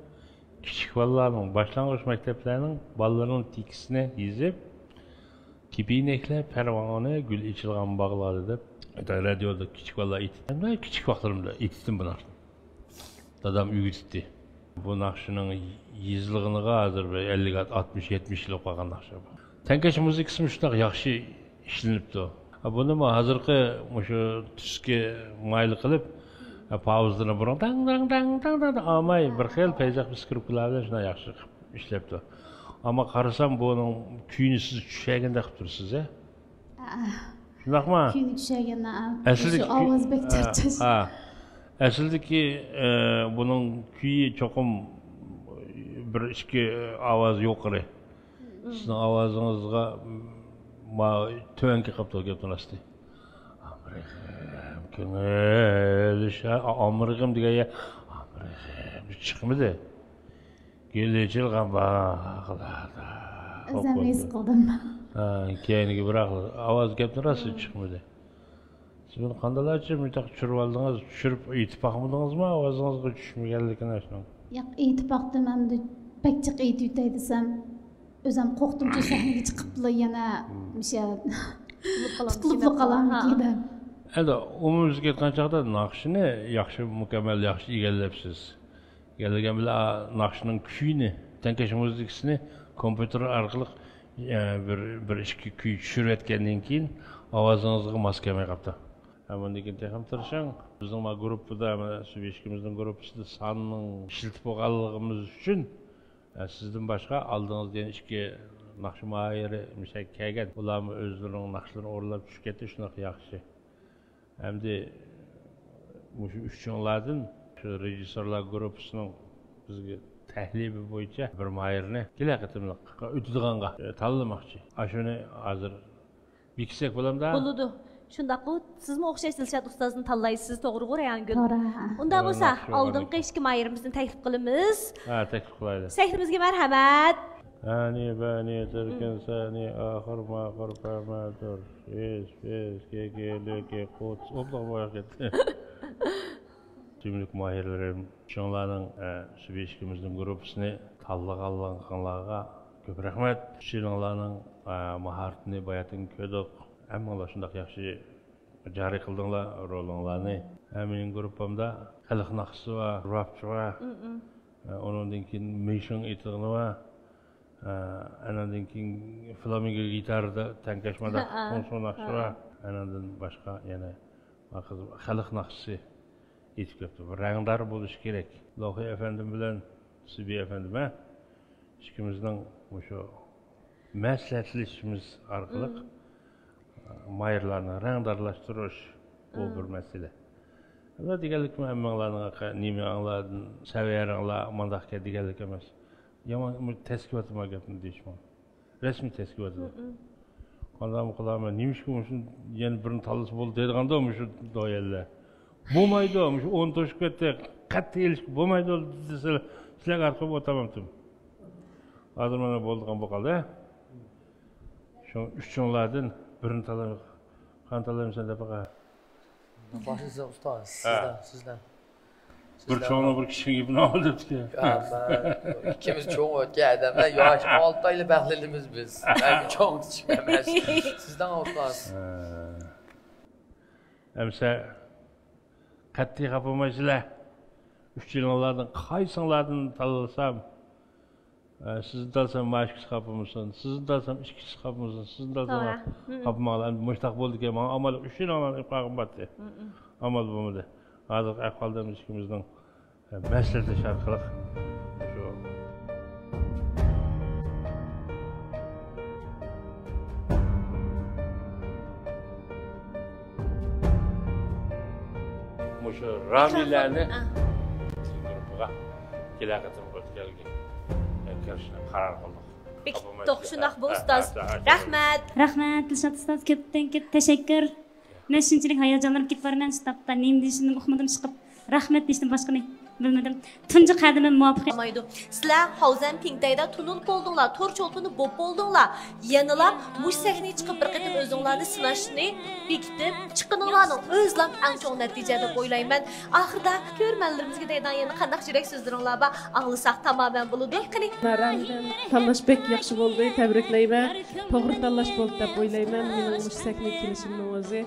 كىچىك بالىلارنىڭ، باشلانغۇچ مەكتەپلەرنىڭ بالىلىرىنىڭ تېكىستىنى يېزىپ، كېپىنەكلەر پەرۋانە، گۈل ئېچىلغان باغلاردا دەپ، رادىيودا كىچىك بالىلار ئېيتىپ، مەن كىچىك ۋاقىتلىرىمدا ئېيتتىم بۇ ناخشىنى. دادام ئۆگىتىپتۇ. بۇ ناخشىنىڭ يېزىلغىنىغا ھازىر بىر ئەللىك، ئاتمىش، يەتمىش يىل بولۇپ قالغان ناخشا بۇ. تەڭكەش مۇزىكىسىمۇ شۇنداق ياخشى ئىشلىنىپتۇ. بۇنىمۇ ھازىرقى مۇشۇ تۈسكە مايىل قىلىپ، پاۋزىنى بۇرۇن داڭ، داڭ، داڭ، داڭ، داڭ، داڭ ئالماي، بىر خىل پەيزاق سكرىپكىلار بىلەن شۇنداق ياخشى قىلىپ ئىشلەپتۇ. ئەمما قارىسام، بۇنىڭ كۈيىنى سىز چۈشەگەندەك قىلىپ تۇرسىز، ھە؟ شۇنداقمۇ؟ كۈيىنى چۈشەگەن، ھە. ئەسلىدىكى شۇ ئاۋاز بەك چارچاش. ھە. ئەسلىدىكى، ئە، بۇنىڭ كۈيى چوقۇم بىر ئىككى ئاۋاز يۇقىرى. سىزنىڭ ئاۋازىڭىزغا ما تۆۋەنكى قاپتۇ گەپنىڭ راستى. ئامرىغىم كۆڭۈل شا-، ئامرىغىم دېگەن يە-، ئامرىغىم چىقمىدى. گۈل ئېچىلغان باغلاردا. ئۆزۈم ھېس قىلدىم. ھە، كەينىگە بىراق ئاۋاز گەپنىڭ راستى چىقمىدى. سىز بۇنى قانداقلارچە مۇنداق چۈشۈرۈۋالدىڭىز؟ چۈشۈرۈپ ئېيتىپ باقمىدىڭىزمۇ ئاۋازىڭىزغا چۈشمىگەنلىكىنى شۇنىڭ؟ ياق، ئېيتىپ باقتىم، ئەمدى بەك جىق ئېيتىۋېتەي دېسەم، ئۆزۈم قورقتۇمچۇ سەھنىگە چىقىپلا يەنە مۇشۇ تۇتۇلۇپلا قالامدىكىن دەپ. ئەمدى ئومۇميۈزلۈك ئېيتقان چاغدا ناخشىنى ياخشى، مۇكەممەل ياخشى ئىگىلەپسىز. ئىگىلىگەن بىلەن ناخشىنىڭ كۈيىنى، تەڭكەش مۇزىكىسىنى كومپيۇتېر ئارقىلىق، ئە، بىر، بىر ئىككى كۈي چۈشۈرۈۋەتكەندىن كېيىن ئاۋازىڭىزغا ماس كەلمەي قاپتۇ. ھە، بۇندىن كېيىن تېخىمۇ تىرىشىڭ. بىزنىڭ ما گۇرۇپپىدا، مانا، سۇبېشكىمىزنىڭ گۇرۇپپىسىدا ساننىڭ ئىشلىتىپ بولغانلىقىمىز ئۈچۈن، ئە، سىزدىن باشقا ئالدىڭىزدا يەنە ئىككى ناخشا ماھىرى مىسال كەلگەن. ئۇلارمۇ ئۆزلىرىنىڭ ناخشىلىرىنى ئورۇنلاپ چۈشۈپ كەتتى، شۇنداق ياخشى. ئەمدى مۇشۇ ئۈچىڭلاردىن شۇ رېژىسسورلار گۇرۇپپىسىنىڭ بىزگە تەكلىپى بويىچە بىر ماھىرنى كېلەر قېتىملىققا ئۆتىدىغانغا، ئە، تاللىماقچى. ئاشۇنى ھازىر بېكىتسەك بولامدا؟ بولىدۇ. شۇنداققۇ، سىزمۇ ئوخشاش دىلشات ئۇستازنى تاللايسىز، توغرىغۇ، رەيھانگۈل؟ توغرا. ئۇنداق بولسا، ئالدىنقى ئىككى ماھىرىمىزنى تەكلىپ قىلىمىز. ھە، تەكلىپ قىلايلى. سەھنىمىزگە مەرھەمەت. ئەنى، بەنى، تىركىن، سەنى، ئاخىر، ماخىر، پەمەدۇر، ئىس، پىس، كېكى، لېكى، قۇتس، ئوبدان بوياق كەتتى. سۆيۈملۈك ماھىرلىرىم، شۇڭلارنىڭ، ئە، سۇبېشكىمىزنىڭ گۇرۇپپىسىنى تاللىغانلىقىڭلارغا كۆپ رەھمەت. ئۈچىلىڭلارنىڭ، ئە، ماھارىتىنى باياتىن كۆردۇق. ھەممىڭلار شۇنداق ياخشى جارى قىلدىڭلار رولۇڭلارنى. ھە، مېنىڭ گۇرۇپپامدا خەلق ناخشىسى بار، راپچى بار. ھە، ئۇنىڭدىن كېيىن مىشىڭ ئېيتىدىغىنى بار. ھە، ئاناندىن كېيىن فلامېنگو گىتارىدا تەڭكەش مانداق ھە، سوڭ-سوڭ ناخشىسى ھە. بار. ئاناندىن باشقا يەنە خەلق ناخشىسى ئېيتىپ كەپتۇ. بۇ رەڭدار بولۇشى كېرەك. لوخى ئەپەندىم بىلەن سىبى ئەپەندىم، ھە؟ ئىككىمىزنىڭ مۇشۇ مەسلىھەتلىشىشىمىز ئارقىلىق مايىرلارنى رەڭدارلاشتۇرۇش، بۇ بىر مەسىلە. ئەمما دېگەنلىكىم ھەممىڭلارنىڭ نېمىڭلار، سەۋىيەڭلار مانداقكەن دېگەنلىك ئەمەس. يامان تەسكىۋاتىمەن گەپنى دېيىشمۇ. رەسمىي تەسكىۋاتىدۇ. قانداقمۇ قىلارمەن؟ نېمىشقا مۇشۇ يەنە بىرنى تاللىسا بولدى دەيدىغاندۇ مۇشۇ دويەنلەر. بولمايدۇ، مۇشۇ ئون توشۇپ كەتتى، قەتئىي ئېلىشقا بولمايدۇ دېسە، سىلەرگە ئارقىلىپ ئولتۇرمامتىم. ھازىر مانا بولىدىغان بولۇپ قالدى. شۇ ئۈچۈڭلاردىن بىرنى تاللاي، قانداق تاللايمىسەن دەپ باقاي. باشلىسا ئۇستاز، ھە. سىزدە، سىزدە. بىر چوڭنىڭ بىر كىچىكنىڭ گېپىنى ئاڭلىدىكەن. يا، مەن، ئىككىمىز چوڭ ئۆتكەن ئادەملەر، ياش ئالتە ئايلا بەخت ئېلىمىز بىز. مەن چوڭ كىچىك ئەمەس. سىزدىن ئۇستاز. ھە. ئەمسە قەتئىي خاپا بولمايسىلەر. ئۈچىلىڭلاردىن قايسىڭلاردىن تاللىسام، ئە، سىزنى تاللىسام مانا ئىككىسى خاپا بولمىسۇن، سىزنى تاللىسام ئىككىسى خاپا بولمىسۇن، سىزنى تاللىسام توغرا. خاپا بولماڭلار. ئەمدى مۇشۇنداق بولدىكەن، ماڭا ئامال ئۈچىلىڭلارنى ئېلىپ قالغىلى بولاتتى. ئامال بولمىدى. ھازىرقى ئەھۋالدا ئىككىمىزنىڭ مەسلىھەتلىشىش ئارقىلىق شۇ مۇشۇ رامىلەنى گۇرۇپپىغا كېلەر قېتىم ئۆتكەلگە كىرىشنى قارار قىلدۇق. بېكىتتۇق، شۇنداقمۇ ئۇستاز؟ رەھمەت. رەھمەت، دىلشات ئۇستاز، كۆپتىن كۆپ تەشەككۈر. مەن شۇنچىلىك ھاياجانلىنىپ كېتىپ بارىمەن، شۇ تاپتا نېمە دېيىشىمنى ئۇقمىدىم، ئىشقىپ رەھمەت دېيىشتىن باشقىنى بىلمىدىم. تۇنجى قەدىمىم مۇۋاپىق. بولمايدۇ. سىلەر خاۋزەن پىڭتەيدە تونۇل بولدۇڭلار، تور چولپىنى بوپ بولدۇڭلار. يەنىلا مۇشۇ سەھنىگە چىقىپ بىر قېتىم ئۆزۈڭلارنى سىناشنى بېكىتىپ چىققىنىڭلارنىڭ ئۆزىلا ئەڭ چوڭ نەتىجە دەپ ئويلايمەن. ئاخىرىدا كۆرۈرمەنلىرىمىزگە دەيدىغان يەنە قانداق يۈرەك سۆزلىرىڭلار بار؟ ئاڭلىساق تامامەن بولىدۇ. قېنى. رامىلەنى تاللاش بەك ياخشى بولدى، تەبرىكلەيمەن. توغرا تاللاش بولدى دەپ ئويلايمەن. مېنىڭ مۇشۇ سەھنىگە كېلىشىمنىڭ ئۆزى،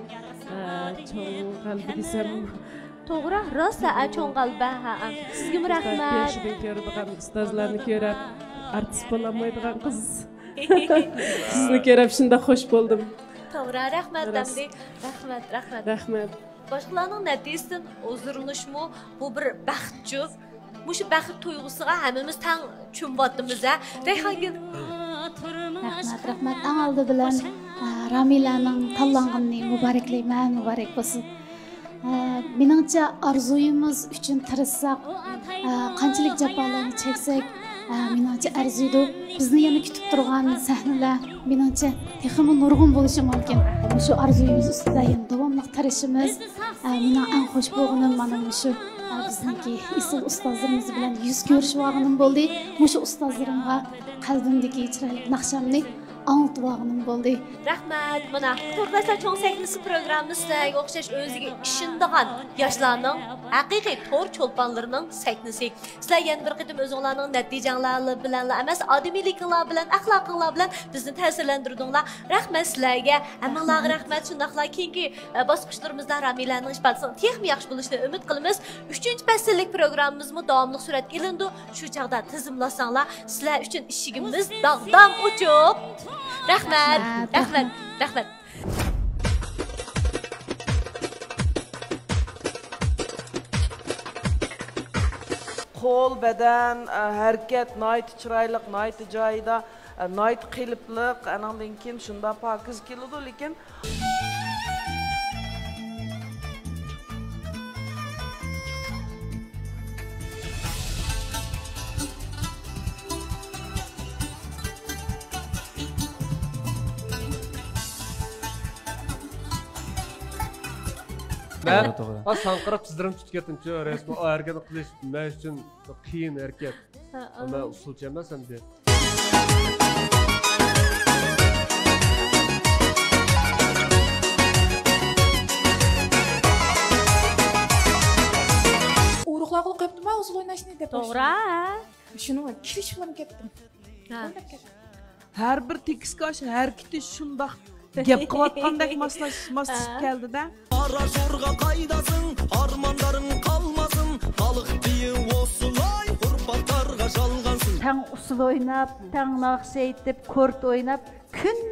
ئە، چوڭ غەلىبە دېسەم. توغرا، راست، ھە، چوڭ غەلىبە، ھە. سىزگىمۇ رەھمەت. ياخشىدىن كۆرىدىغان ئۇستازلارنى كۆرۈپ، ئارتىس بولالمايدىغان قىز. سىزنى كۆرۈپ شۇنداق خوش بولدۇم. توغرا، رەھمەت، ئەمدى. رەھمەت، رەھمەت. رەھمەت. باشقىلارنىڭ نەتىجىسىدىن ھۇزۇرلىنىشمۇ بۇ بىر بەختچۇ. مۇشۇ بەخت تۇيغۇسىغا ھەممىمىز تەڭ چۆمۈۋاتىمىز، ھە؟ رەيھانگۈل. رەھمەت، رەھمەت. ئەڭ ئالدى بىلەن، ئە، رامىلەنىڭ تاللانغىنىنى مۇبارەكلەيمەن، مۇبارەك بولسۇن. ئە، مېنىڭچە، ئارزۇيىمىز ئۈچۈن تىرىشساق، ئە، قانچىلىك جاپالارنى چەكسەك، ئە، مېنىڭچە ئەرزىيدۇ. بىزنى يەنە كۈتۈپ تۇرغان سەھنىلەر، مېنىڭچە، تېخىمۇ نۇرغۇن بولۇشى مۇمكىن. مۇشۇ ئارزۇيىمىز ئۈستىدە يەنە داۋاملىق تىرىشىمىز. ئە، مېنىڭ ئەڭ خوش بولغىنىم مانا مۇشۇ، ئە، بىزنىڭكى ئېسىل ئۇستازلىرىمىز بىلەن يۈز كۆرۈشۈۋالغىنىم بولدى. مۇشۇ ئۇستازلىرىمغا قەلبىمدىكى چىرايلىق ناخشامنى ئاڭلىتىۋالغىنىم بولدى. رەھمەت. مانا، تورداشلار چوڭ سەھنىسى پروگراممىسى سىلەرگە ئوخشاش ئۆزىگە ئىشىنىدىغان ياشلارنىڭ، ھەقىقىي تور چولپانلىرىنىڭ سەھنىسى. سىلەر يەنە بىر قېتىم ئۆزۈڭلارنىڭ نەتىجەڭلار بىلەنلا ئەمەس، ئادىمىيلىكىڭلار بىلەن، ئەخلاقىڭلار بىلەن بىزنى تەسىرلەندۈردۈڭلار. رەھمەت سىلەرگە، ھەممىڭلارغا رەھمەت. شۇنداقلا كېيىنكى، ئە، باسقۇچلىرىمىزدا رامىلەنىڭ ئىپادىسىنىڭ تېخىمۇ ياخشى بولۇشىنى ئۈمىد قىلىمىز. ئۈچىنچى پەسىللىك پروگراممىمىزمۇ داۋاملىق سۈرەتكە ئېلىنىدۇ. شۇ چاغدا تىزىملاساڭلار، سىلەر ئۈچۈن ئىشىكىمىز داغدام ئوچۇق. رەھمەت، رەھمەت، رەھمەت. قول، بەدەن، ئە، ھەرىكەت ناھايىتى چىرايلىق، ناھايىتى جايىدا، ئە، ناھايىتى قېلىپلىق، ئانىڭدىن كېيىن شۇنداق پاكىز كېلىدۇ، لېكىن مەن توغرا، توغرا. ئا، ساڭقىراپ تىزلىرىمنى تۇتۇپ كەتتىمچۇ، رەسمىي ئا ھەرىكەتنى قىلىش مەن ئۈچۈن قىيىن ھەرىكەت. ھە، مەن ئۇسسۇلچى ئەمەس ئەمدى. ئورۇقلارغىلا قويۇپتىما ئۇسسۇل ئويناشنى دەپ. توغرا. شۇنىڭ بىلەن كېلىشىپلىمۇ كەتتىم. ھە. ئويناپ كەتتىم. ھەر بىر تېكىستكە ئاشۇ ھەرىكىتى شۇنداق گەپ قىلىۋاتقاندەك ماسلاش، ماسلىشىپ كەلدىدە. قارا شورغا قايداسىڭ، ئارمانلىرىڭ قالماسۇن، خەلق دېيى ئوسۇلاي، قۇرباقلارغا شالغانسىڭ. تەڭ ئۇسسۇل ئويناپ، تەڭ ناخشا ئېيتىپ، كورت ئويناپ، كۈن